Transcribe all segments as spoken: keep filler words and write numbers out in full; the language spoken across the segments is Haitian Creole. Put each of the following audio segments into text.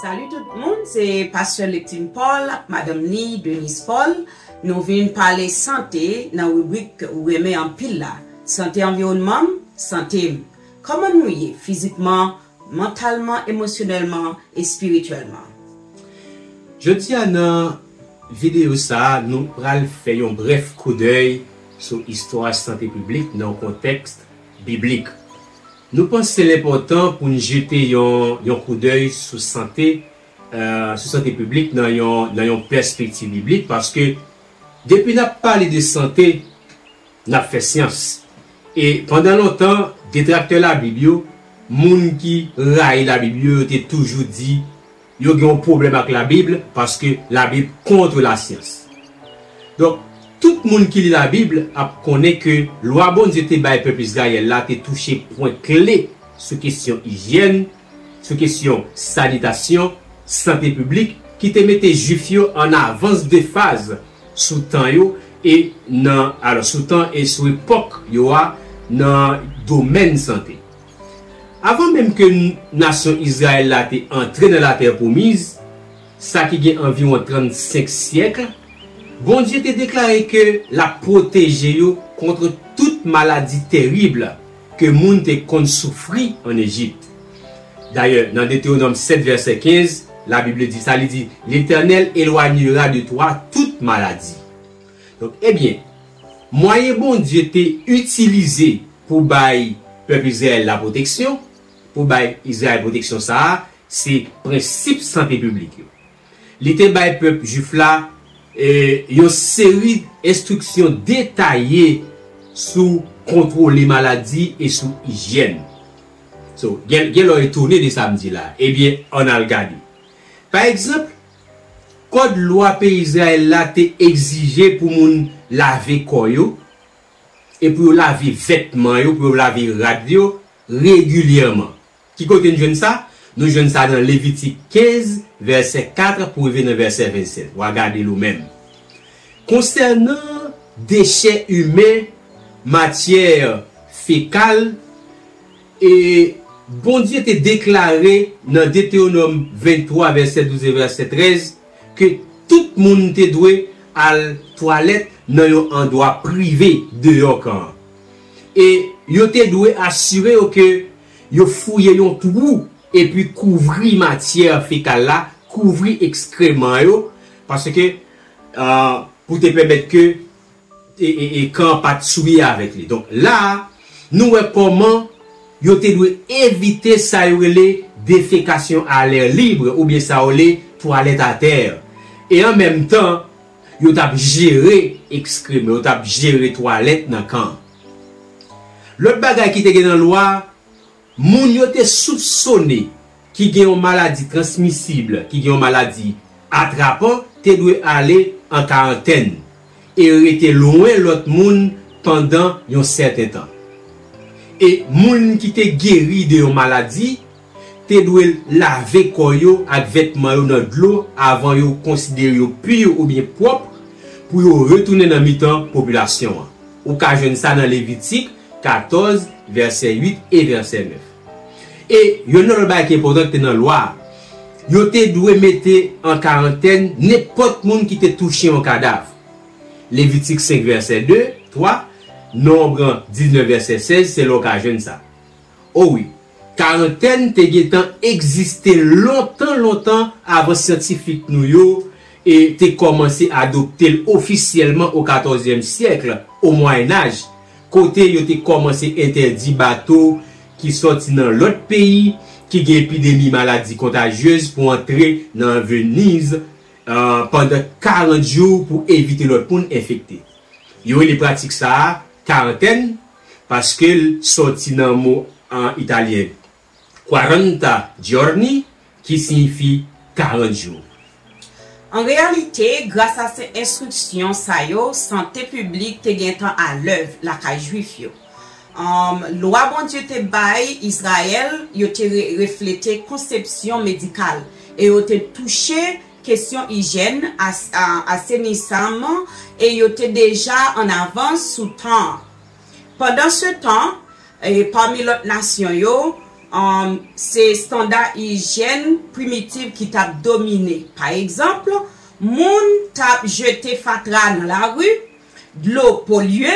Salut tout moun, se Pastè Leptine Paul ak madanm li, Denise Paul. Nou vin pale sante nan ribrik ou renmen anpil la. Sante anviwònman m, sante m. Kòman nou ye fizikman, mantalman, emosyonèlman, espirityèlman? Jodi a nan videyo sa a, nou pral fè yon brèf koudèy sou istwa sante piblik nan yon kontèks biblik. Nou panse l enpòtan pou n jete yon, yon koudèy sou sante, euh, sou sante piblik nan yon, nan yon pèspektiv biblik, paske depi n ap pale de sante, n ap fè syans. E pandan lontan, detraktè Labib yo, moun ki rayi Labib yo, yo te toujou di yo gen yon pwoblèm ak Labib paske Labib contre la science. Donk, tout moun ki li Labib ap konnen ke lwa Bondye te bay pèp Izrayèl la te touche pwen kle sou kesyon ijyèn, sou kesyon sanitasyon, sante piblik, ki te mete Jwif yo an avans de faz sou tan yo e nan, alò, sou tan e sou epòk yo a nan domèn sante. Avan menm ke n-, nasyon Izrayèl la te antre nan Latè Pwomiz, sa ki gen anviwon trannsenk syèk, Bondye te deklare ke l ap pwoteje yo kont tout maladi terib ke moun te konn soufri ann Ejip. Dayè, nan Detewonòm sèt vèsè kenz, Labib di sa, li di, L'Éternel éloignera de toi toute maladie. Donk, ebyen, mwayen Bondye te itilize pou bay pèp Izrayèl la pwoteksyon, pou bay Izrayèl pwoteksyon sa a, se prensip sante piblik yo. Li te bay pèp Jwif la, e, yon seri enstriksyon detaye sou kontwole maladi e sou ijyèn. So, gen, gen lè w etone de sa m di la. Ebyen, ann al gade. Pa egzanp, kòd lwa peyi Izrayèl la te egzije pou moun lave kò yo, e pou yo lave vètman yo, pou yo lave rad yo regilyèman. Ki kote n jwenn sa? Nou jwenn sa nan Levitik kenz, vèsè kat pou rive nan vèsè vennsèt. W a gade l ou menm. Konsènan dechè imen, matyè fekal, e Bondye te deklare nan Detewonòm venntwa, vèsè douz e vèsè trèz, ke tout moun te dwe al twalèt nan yon andwa prive deyò kan an. E yo te dwe asire yo ke yo fouye yon twou epi kouvri matyè fekal la, kouvri ekskreman yo, paske, ah, pou te pèmèt ke e, e, e kan an pa t souye avèk li. Donk, la a, nou wè kòman yo te dwe evite sa yo rele defekasyon a lè lib, oubyen sa yo rele twalèt atè. E an menm tan, yo t ap jere ekskreman, yo t ap jere twalèt nan kan an. Lòt bagay ki te gen nan lwa a, moun yo te soupsone ki gen yon maladi transmisib, ki gen yon maladi atrapan, te dwe ale an karantèn e rete lwen lòt moun pandan yon sèten tan. E moun ki te geri de yon maladi te dwe lave kò yo ak vètman yo nan dlo avan yo konsidere yo pi oubyen pwòp pou yo retounen nan mitan popilasyon an. Ou ka jwenn sa nan Levitik katòz, vèsè uit e vèsè nèf. E youn nan lòt bagay ki enpòtan ki te nan lwa a, yo te dwe mete an karantèn nenpòt moun ki te touche yon kadav. Levitik senk vèsè de, twa, Nonb diznèf vèsè sèz, se la w ka jwenn sa. O wi, karantèn te gentan egziste lontan, lontan avan syantifik nou yo e te kòmanse adopte l ofisyèlman o katòzyèm syèk, o Mwayennaj, kote yo te kòmanse entèdi bato ki sòti nan lòt peyi ki gen epidemi maladi kontajyez pou antre nan Veniz, ah, pandan karant jou pou evite lòt moun enfekte. Yo rele pratik sa a karantèn, paske l sòti nan mo an italyen quaranta giorni, ki siyifi karant jou. An reyalite, gras a se enstriksyon sa yo, sante piblik te gentan alèv lakay Jwif yo. Anm, lwa Bondye te bay Izrayèl yo te re-, reflete konsepsyon medikal, e yo te touche kesyon ijyèn, as-, a-, asenisanman, e yo te deja an avans sou tan an. Pandansetan, e, pami lòt nasyon yo, um, se estanda ijyèn primitiv ki t ap domine. Pa egzanp, moun t ap jete fatra nan lari, dlo polye,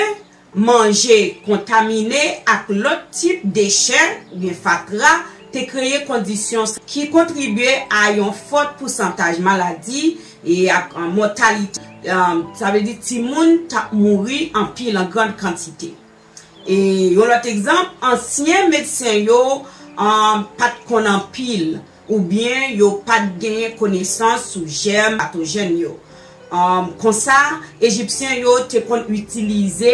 manje kontamine ak lòt tip dechè oubyen fatra te kreye kondisyon ki kontribye a yon fòt pousantaj maladi e ak mòtalite. Sa vle di timoun t ap mouri anpil an grann kantite. E yon lòt egzanp, ansyen medsen yo pa t konn anpil oubyen yo pa t genyen konesans sou jèm patojèn yo. Konsa, Ejipsyen yo te konn itilize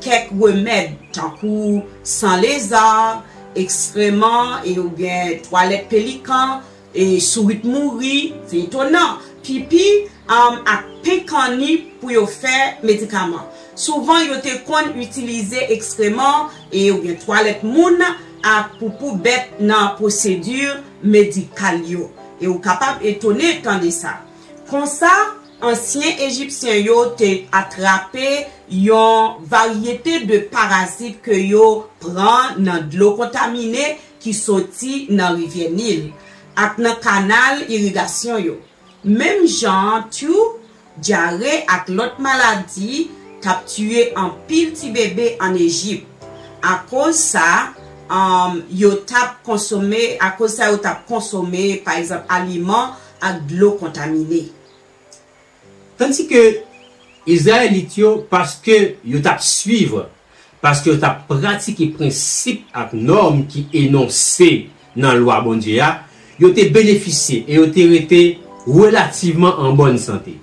kèk remèd, tankou san leza, ekskreman e oubyen twalèt pelikan, e sourit mouri, se etonan, pipi, ak pen kanni pou yo fè medikaman. Souvan, yo te konn itilize ekskreman e oubyen twalèt moun ak poupou bèt nan pwosedi medikal yo. E ou kapab etone tande sa. Konsa, ansyen Ejipsyen yo te atrape yon varyete de parazit ke yo pran nan dlo kontamine ki soti nan rivyè Nil ak nan kanal irigasyon yo. Menm jan an tou, dyare ak lòt maladi t ap tiye anpil ti bebe ann Ejip. Akoz sa, yo t ap konsome, akoz sa yo t ap konsome, pa egzanp, aliman ak dlo kontamine. Tandike Izrayelit yo, paske yo t ap swiv, paske yo t ap pratike prensip ak nòm ki enonse nan lwa Bondye a, yo te benefisye e yo te rete relativman an bòn sante.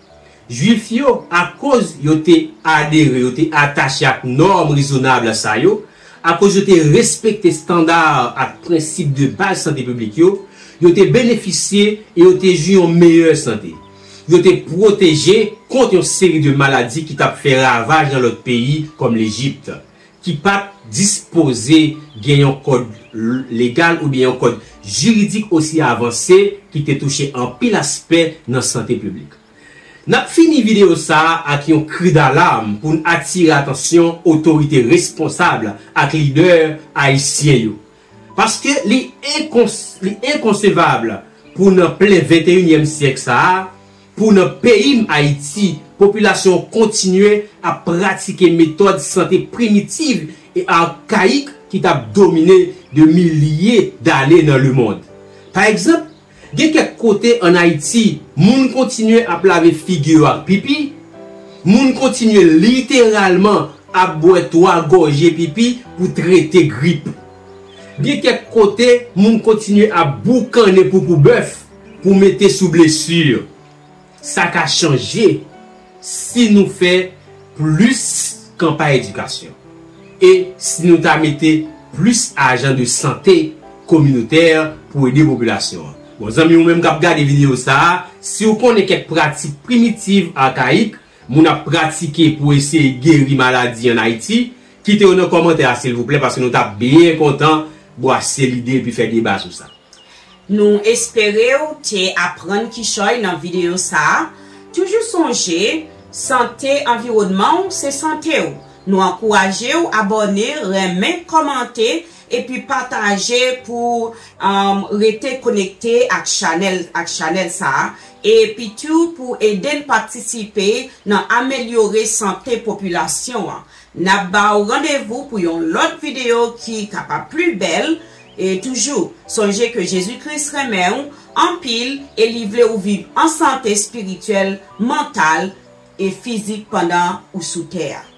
Jwif yo, akoz yo te adere, yo te atache ak nòm rezonab sa yo, akoz yo te respekte estanda ak prensip de baz sante piblik yo, yo te benefisye e yo te jwi yon meyè sante. Yo te pwoteje kont yon seri de maladi ki t ap fè ravaj nan lòt peyi, kòm Lejip, ki pa t dispoze gen yon kòd legal oubyen yon kòd jiridik osi avanse ki te touche anpil aspè nan sante piblik. N ap fini videyo sa a ak yon kri dalam pou n atire atansyon otorite responsab ak lidè ayisyen yo. Paske li enkons-, li enkonsevab pou nan plen venteyinyèm syèk sa a, pou nan peyi m Ayiti, popilasyon an kontinye ap pratike metòd sante primitiv e akayik ki t ap domine de milye dane nan lemonn. Pa egzanp, gen kèk kote ann Ayiti, moun kontinye ap lave figi yo ak pipi, moun kontinye literalman ap bwè twa gòje pipi pou trete grip. Gen kèk kote, moun kontinye ap boukannen poupou bèf pou mete sou blesi. Sa ka chanje si nou fè plis kanpay edikasyon e si nou ta mete plis ajan de sante kominotè pou ede popilasyon an. Bon, zanmi ou menm k ap gade videyo sa a, si w konnen kèk pratik primitiv, akayik, moun ap pratike pou eseye geri maladi ann Ayiti, kite yo nan kòmantè a, silvouplè, paske nou t ap byen kontan bwase lide epi fè deba sou sa. Nou espere w te aprann kichòy nan videyo sa a. Toujou sonje, sante anviwònman w se sante w. Nou ankouraje w abòne, renmen, kòmante, epi pataje pou, um, rete konekte ak chanèl, ak chanèl sa a, epi tou pou ede n patisipe nan amelyore sante popilasyon an. N ap ba w randevou pou yon lòt videyo ki kapab pli bèl. E toujou, sonje ke Jezi Kris renmen w anpil e li vle w viv an sante espirityèl, mantal e fizik pandan ou sou tè a.